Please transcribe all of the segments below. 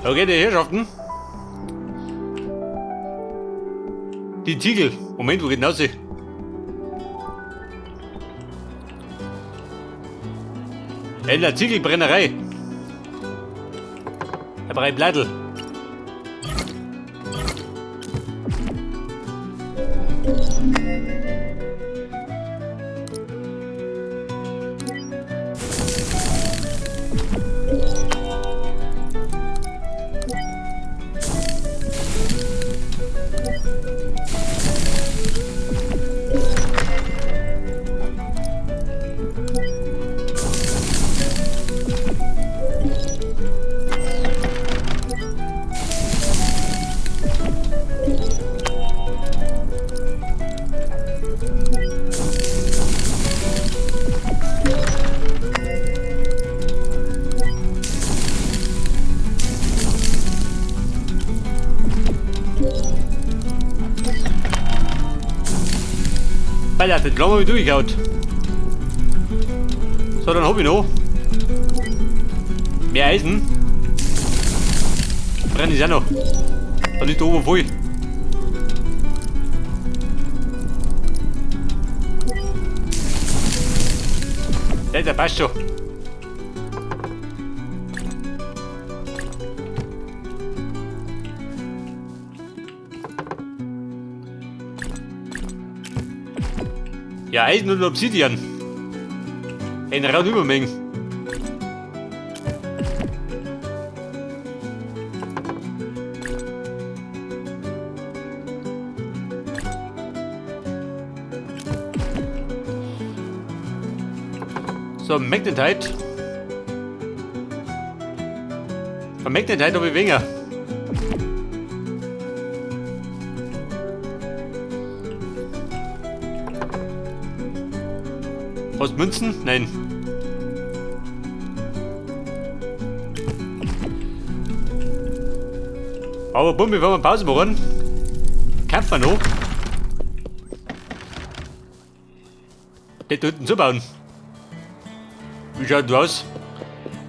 Okay, die Herrschaften. Die Ziegel. Moment, wo geht denn raus? In der Ziegelbrennerei. Da brauche ich Blattl. Alter, den Glauben hab ich durchgehauen. So, dann hab ich noch mehr Eisen. Brennt ist auch noch. Dann ist da oben voll. Ja, der passt schon. Ja, Eisen und Obsidian. In Raum Übermengen. So, Magnetite. Von Magnetite habe ich weniger. Aus Münzen? Nein. Aber bumm, bevor wir Pause machen, kämpfen wir noch. Das da hinten zubauen. Wie schaut das aus?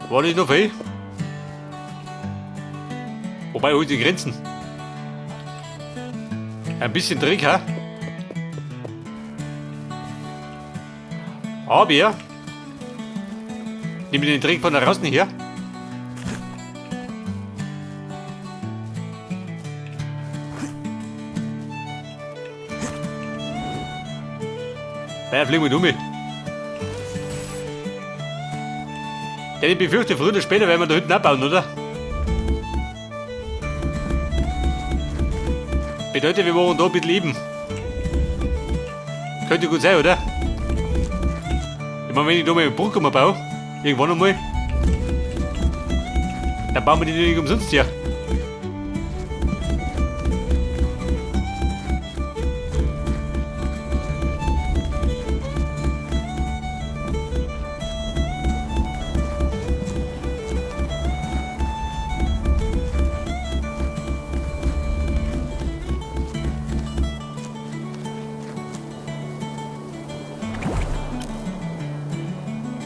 War nicht noch viel? Wobei, hol die Grenzen. Ein bisschen Dreck, ha? Aber nehmen wir den Dreck von da draußen her. Ja, fliegen wir um. Denn ich befürchte, früher oder später werden wir da hinten abbauen, oder? Bedeutet, wir wollen da ein bisschen leben. Könnte gut sein, oder? Ich meine, wenn ich da mal eine Brücke mal baue, irgendwann einmal, dann bauen wir die nicht umsonst her.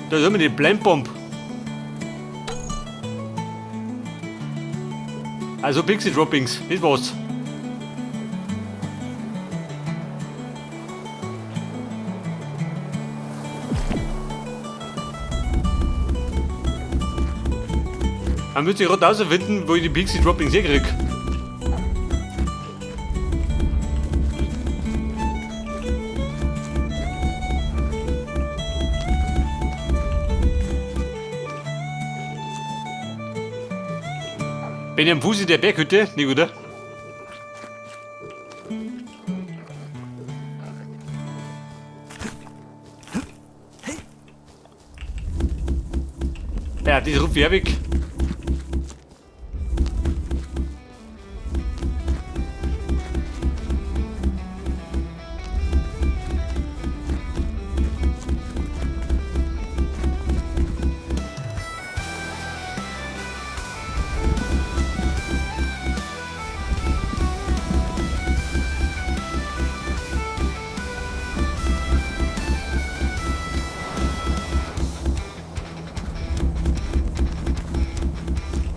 Da ist immer die Blendbomb. Also Pixie Droppings, das war's. Man müsste gerade rausfinden, wo ich die Pixie Droppings herkrieg. Bin ich am Fuße der Berghütte? Nicht, oder? Ja, das ruft ich weg.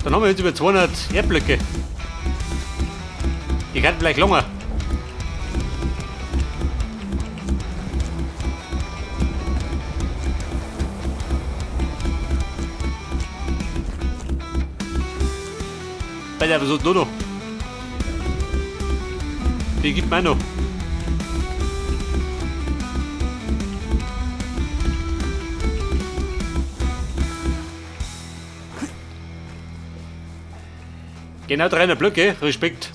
Dann haben wir jetzt über 200 Erdblöcke. Die kann vielleicht länger. Bei der so nur noch. Die gibt mir noch. Genau 300 Blöcke, Respekt.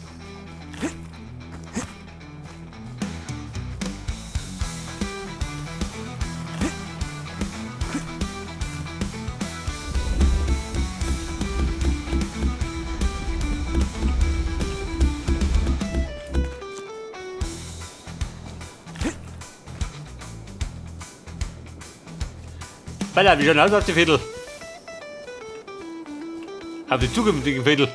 Alter, wie schaut aus auf die Fädel? Auf die zukünftigen Fädel.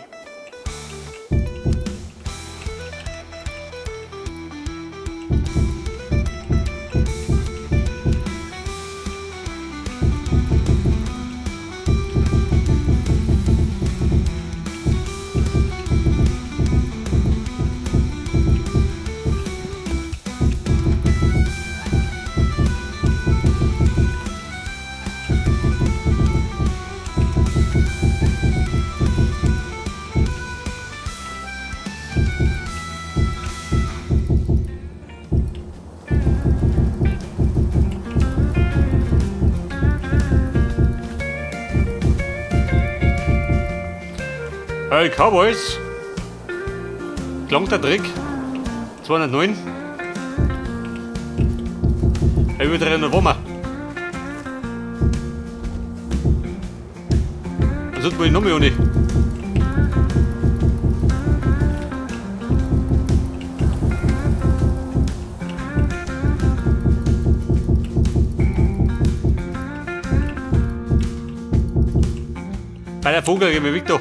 Hey Cowboys! Klang der Trick. 209. Über 300 Wummer. Sonst will ich noch mehr ohne. Bei der Vogel gehen wir weg da.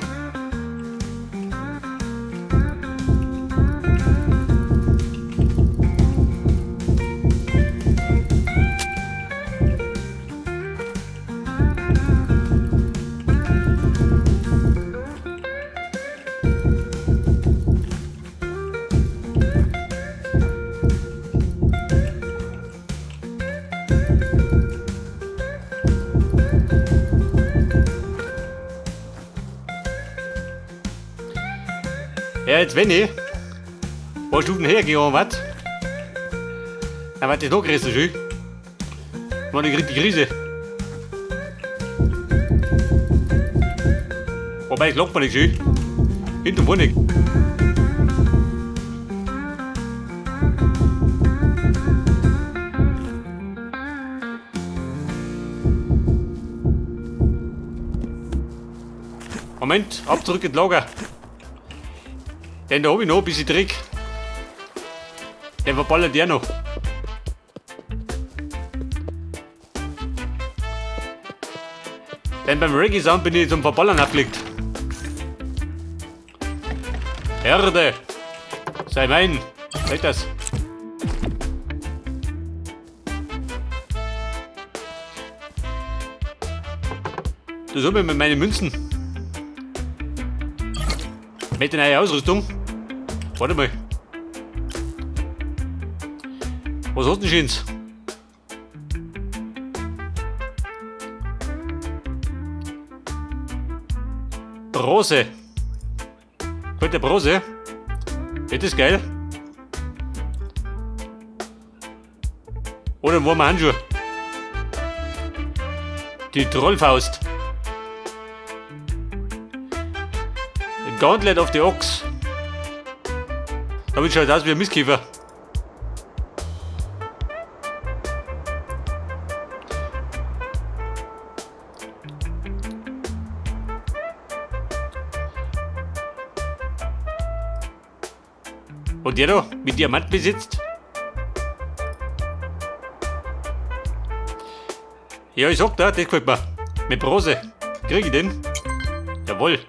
Ja, jetzt wenn ich ein paar Stufen hergegangen was, dann wird das noch größer schön. Man, ich krieg die Krise. Wobei, es lockt man nicht schön. Hinten und vorne. Moment, ab zurück ins Lager. Denn da hab ich noch ein bisschen Dreck. Den verballert der noch. Denn beim Reggae-Sound bin ich zum Verballern abgelegt. Erde! Sei mein! Seid das! Das hab ich mit meinen Münzen. Mit der neuen Ausrüstung. Warte mal. Was hast du denn Schönes? Bronze. Gefällt der Bronze? Ist das geil? Oder warme Handschuhe? Die Trollfaust. Gauntlet of the Ox. Damit schaut es aus wie ein Mistkäfer. Und der da mit Diamant besitzt? Ja, ich sag da, das gefällt mir. Mit Bronze. Krieg ich den? Jawohl.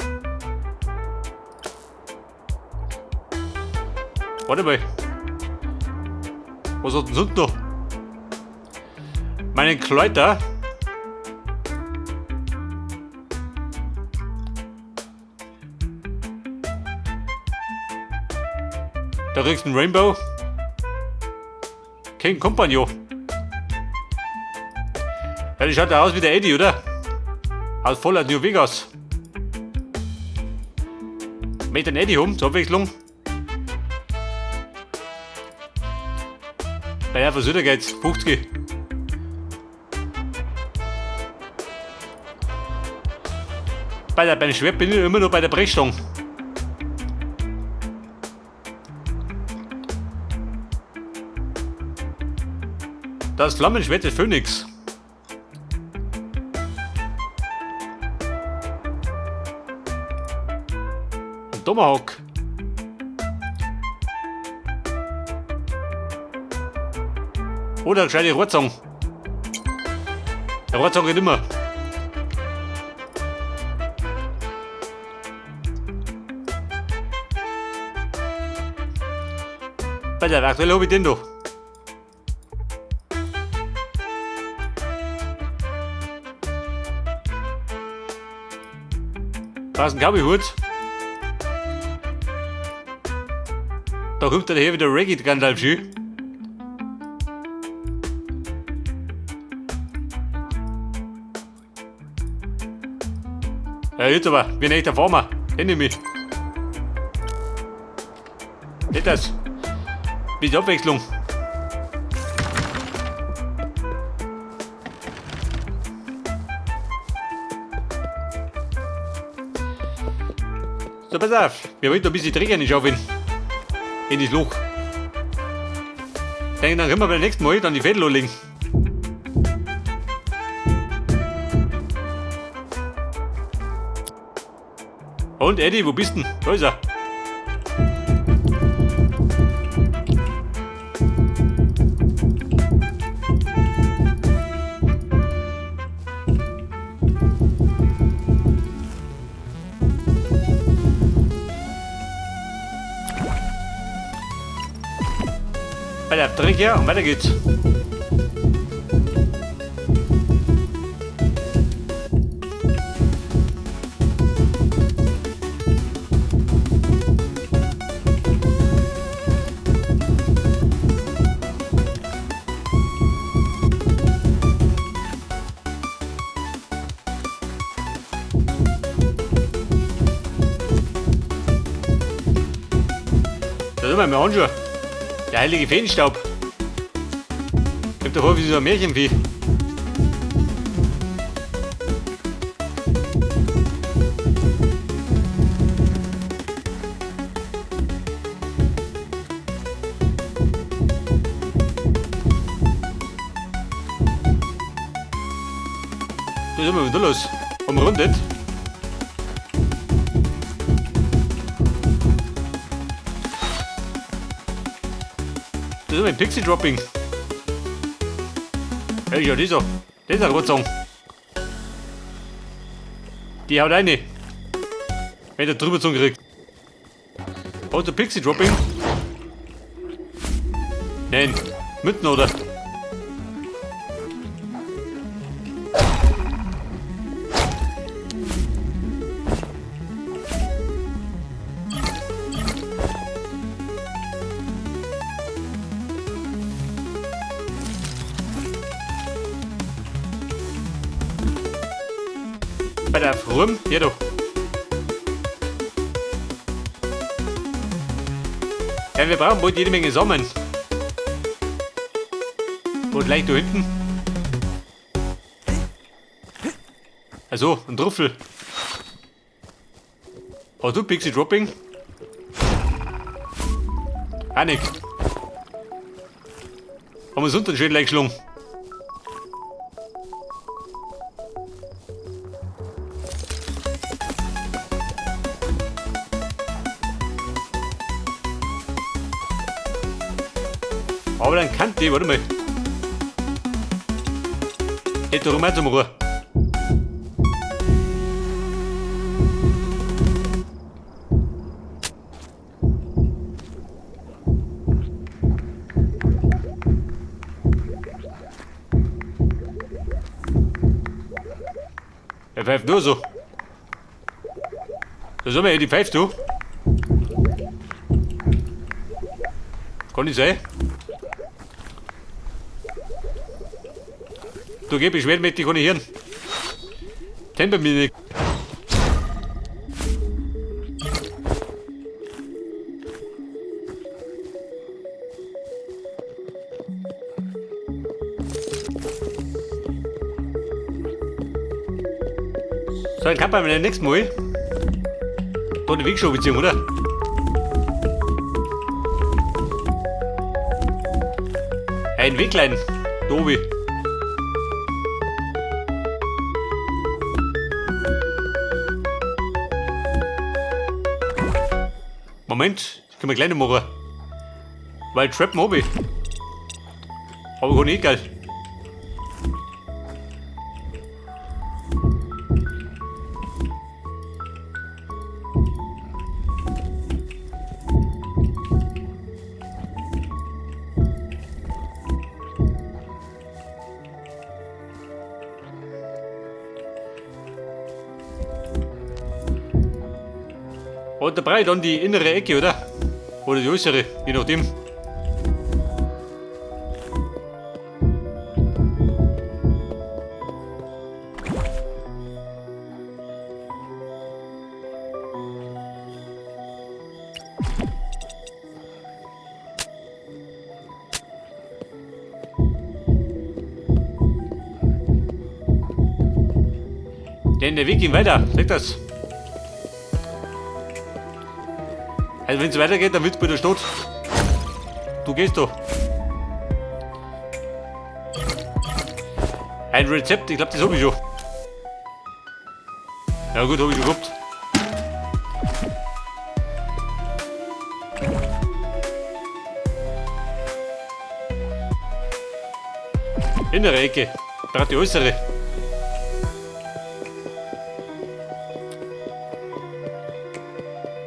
Warte mal. Was hat denn sonst noch? Meinen Kräuter. Da kriegst du einen Rainbow. Kein Kompagnon. Ja, die schaut ja aus wie der Eddie, oder? Aus voller New Vegas. Möchte den Eddie um, zur Abwechslung. Bei der Versöhner geht's, 50. Beim Schwert bin ich immer noch bei der Brechstange. Das Flammenschwert des Phönix. Ein Tomahawk. Oder eine gescheite Rohrzange. Der Rohrzange geht immer. Bei der aktuell habe ich den da. Da ist ein Cowboy-Hut. Da kommt dann hier wieder Reggae Gandalf schön. Ja, jetzt aber, wie ein echter Farmer. Den nehme ich. Nicht das. Bisschen Abwechslung. So, pass auf. Wir wollen da ein bisschen Dreck reinschaufeln. In das Loch. Dann können wir beim nächsten Mal dann die Fädel anlegen. Und Eddie, wo bist denn? Da ist er. Weiter, Dreck her und weiter geht's. Da sind wir mal anschauen. Der heilige Feenstaub. Kommt davor wie so ein Märchenvieh. Da sind wir wieder los. Umrundet. Das ist mein Pixie Dropping. Hey, ja, dieser. Das ist ein Rotzong. Die haut eine. Wenn der drüber zum kriegt. Hast du Pixie Dropping? Nein. Mitten oder? Bei der Rum, hier doch. Ja, wir brauchen bald jede Menge Samen. Wo gleich da hinten? Also, ein Trüffel. Hast du Pixie Dropping? Auch nicht. Haben wir uns unten schön gleich geschlungen. Aber dann kann die, warte mal. Geht doch immer zum Ruhe. Er pfeift nur so. Da soll man ja die pfeift du. Kann nicht sein. Du geh, beschweren mit, kann ich hören. Kennt bei mir nicht. So, dann kann man beim nächsten Mal da den Weg schon beziehen, oder? Ein Weglein, da oben. Moment, das können wir gleich noch machen. Weil Trappen hab ich. Aber gar nicht geil. Und da brauche ich dann die innere Ecke, oder? Oder die äußere, je nachdem. Denn der Weg ging weiter, seht das? Also wenn es weitergeht, dann wird's bei der Stadt. Du gehst doch. Ein Rezept, ich glaube, das habe ich schon. Ja gut, habe ich schon gehabt. Innere Ecke, braucht die äußere.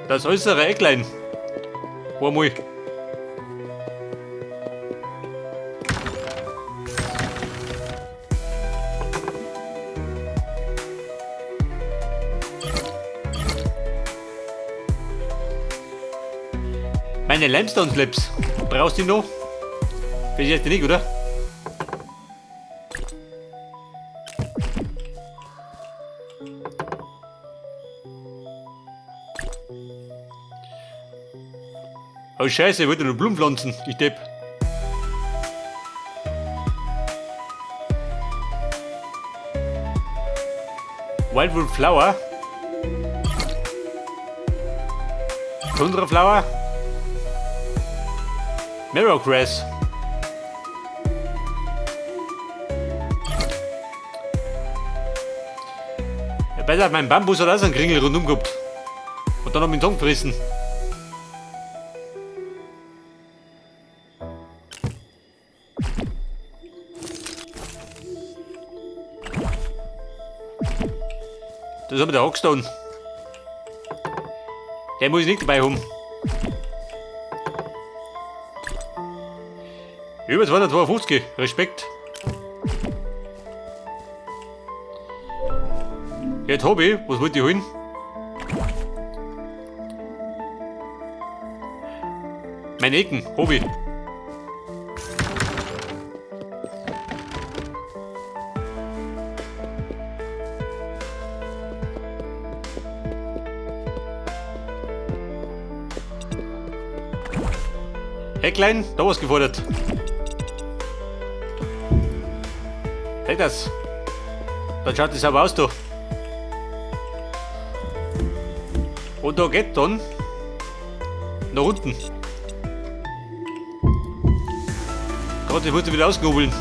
Das äußere Ecklein. Einmal. Meine Limestone Slips. Brauchst du die noch? Für die erste nicht, oder? Oh Scheiße, ich wollte nur Blumen pflanzen, ich Depp. Wildwood Flower. Tundra Flower. Mirror Grass. Ja, besser hat mein Bambus hat auch so einen Kringel rundum gehabt. Und dann hab ich ihn zusammengefressen. Das haben wir der Hockstone. Den muss ich nicht dabei haben. Über 252, Respekt. Jetzt hab ich, was wollte ich holen? Meine Ecken, hab ich. Hecklein, da was gefordert. Seht das? Dann schaut das aber aus da. Und da geht dann nach unten. Gott, ich muss wieder ausknobeln.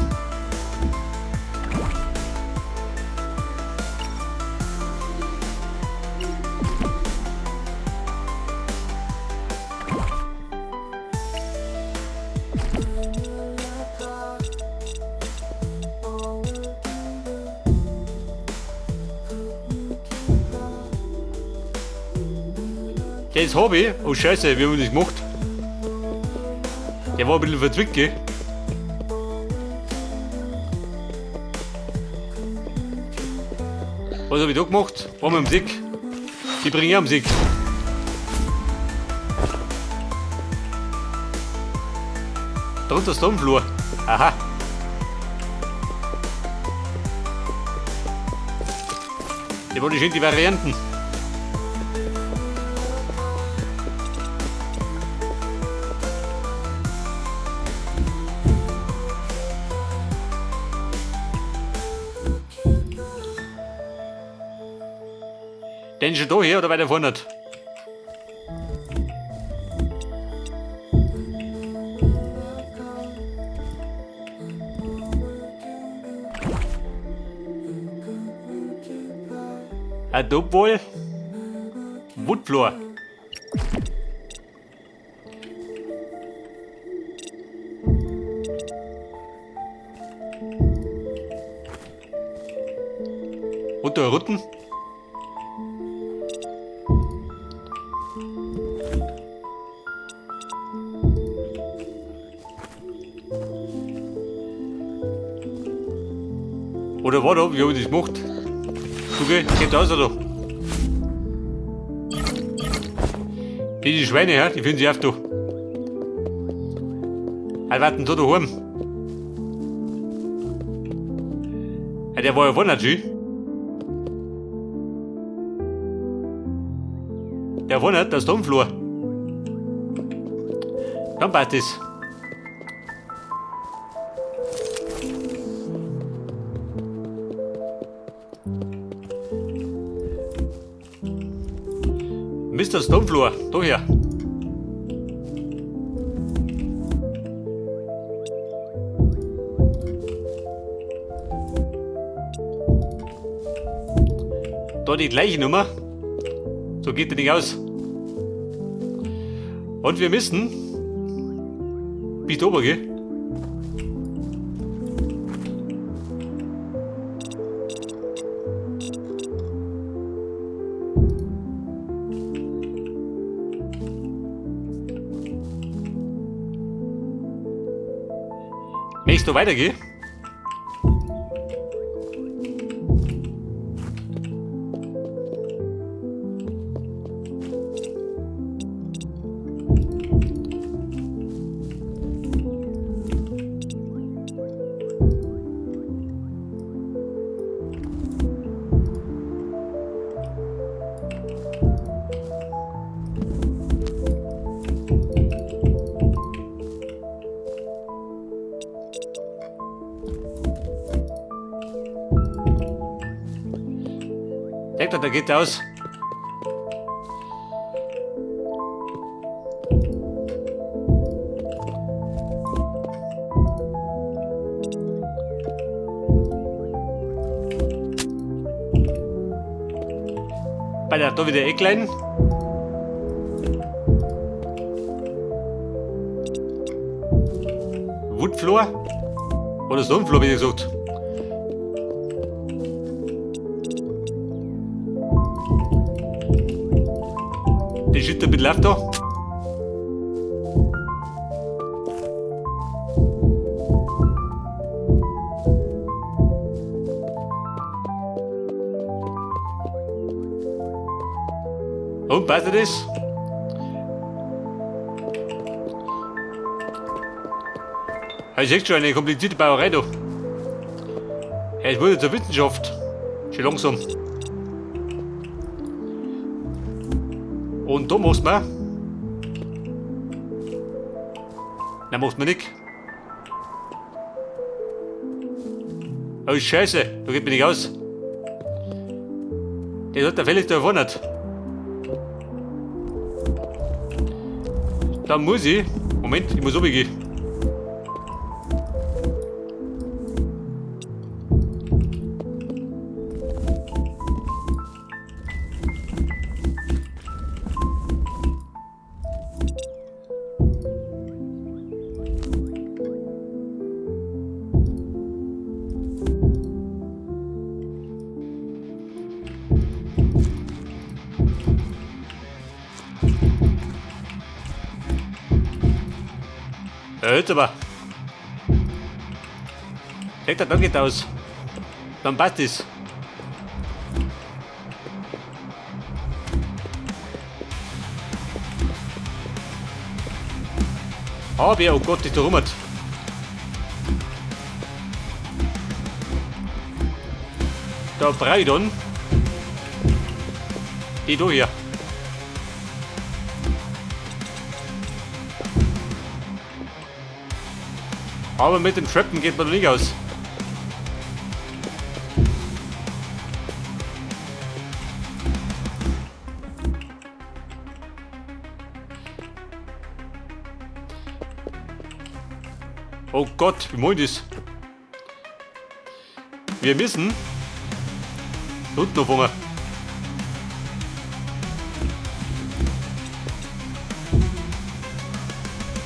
Das hab ich. Oh Scheiße, wie haben wir das gemacht? Der war ein bisschen verzwickt, gell? Was hab ich da gemacht? Einmal am Sieg. Die bringe ich am Sieg. Darunter Stonefloor. Aha. Die wollen schön die Varianten. Den schon da her oder weiter vorne? Ein Doppel Woodfloor. Und der Rücken. Oder warte, wie hab ich das gemacht? Okay, geht aus, oder? Die Schweine, ja, die finden sich auf da. Die warten da daheim. Ja, der war ja wunderschön. Der wundert, der Stonefloor. Dann passt es. Mr. Stonefloor, da her. Da die gleiche Nummer. So geht der Ding aus. Und wir müssen bis da oben gehen. Möchtest du weitergehen? Denkt, da geht aus. Bei der da wieder Ecklein. Woodfloor oder Stonefloor, wie gesagt. Die schüttet ein bisschen auf da. Und passt das? Das ist echt schon eine komplizierte Bauerei da. Es wurde zur Wissenschaft. Schon langsam. Und da muss man. Nein, macht man nicht. Oh Scheiße, da geht mir nicht aus. Der hat der Felix da vorne. Da muss ich. Moment, ich muss runtergehen. Ja, jetzt aber. Denkt, da geht aus. Dann passt es. Aber oh Gott, ist da rum. Da brauche ich dann die da hier. Aber mit den Treppen geht man nicht aus. Oh Gott, wie meint das? Wir müssen unten anfangen.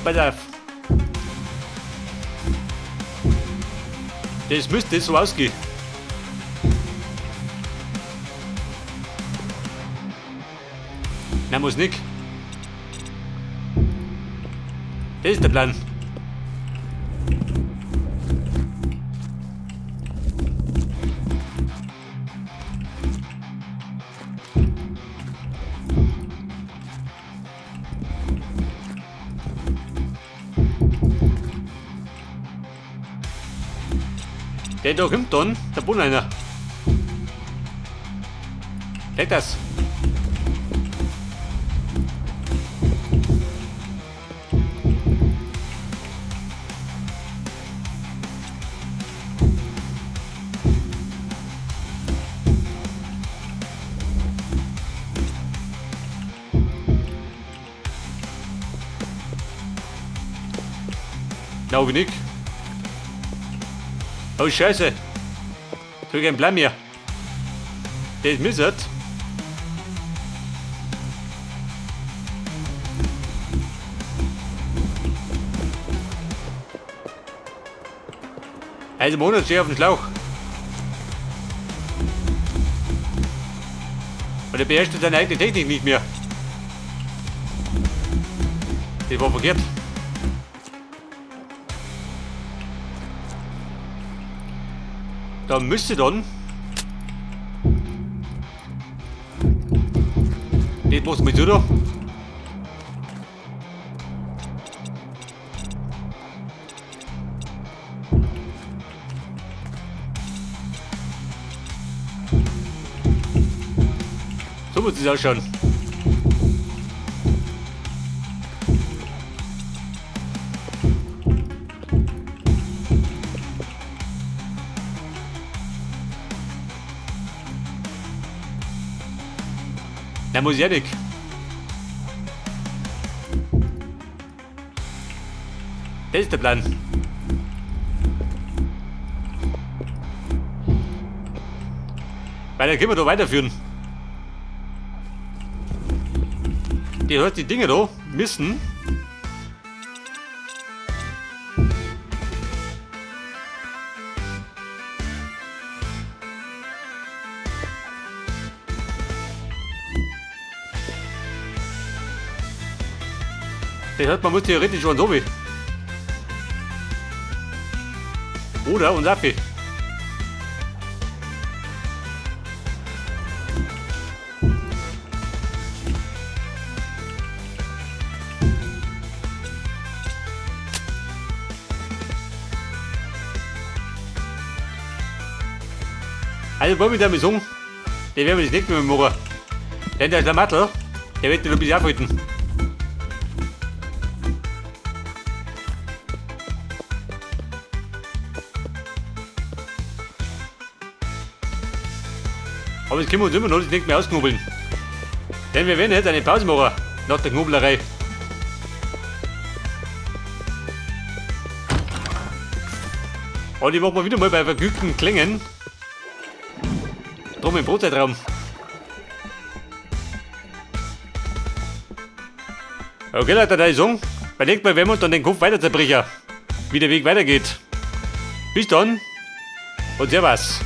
Pass auf. Das müsste so ausgehen. Nein, muss nicht. Das ist der Plan. Der da kommt dann, der Boden einer. Leg das. Na, wie nicht. Oh Scheiße! Ich hab keinen Plan mehr. Das müsste. Also Monat steht auf dem Schlauch. Und er beherrscht seine eigene Technik nicht mehr. Das war verkehrt. Da müsste dann. Das machst du mit oder? So muss es ausschauen. Na, muss ich ja nicht. Das ist der Plan. Weil dann können wir da weiterführen. Die hört die Dinge da müssen. Das heißt, man muss theoretisch schon so wie. Oder und Safi. Also wollen wir damit sagen, den werden wir das nicht mehr machen. Denn der Schlamassel, der wird den ein bisschen abhalten. Aber jetzt können wir uns immer noch nicht mehr ausknobeln. Denn wir werden jetzt eine Pause machen nach der Knoblerei. Und die machen wir wieder mal bei vergnügten Klängen. Drum im Brotzeitraum. Okay Leute, da ist so. Beim nächsten Mal werden wir uns dann den Kopf weiter zerbrechen, wie der Weg weitergeht. Bis dann und Servus.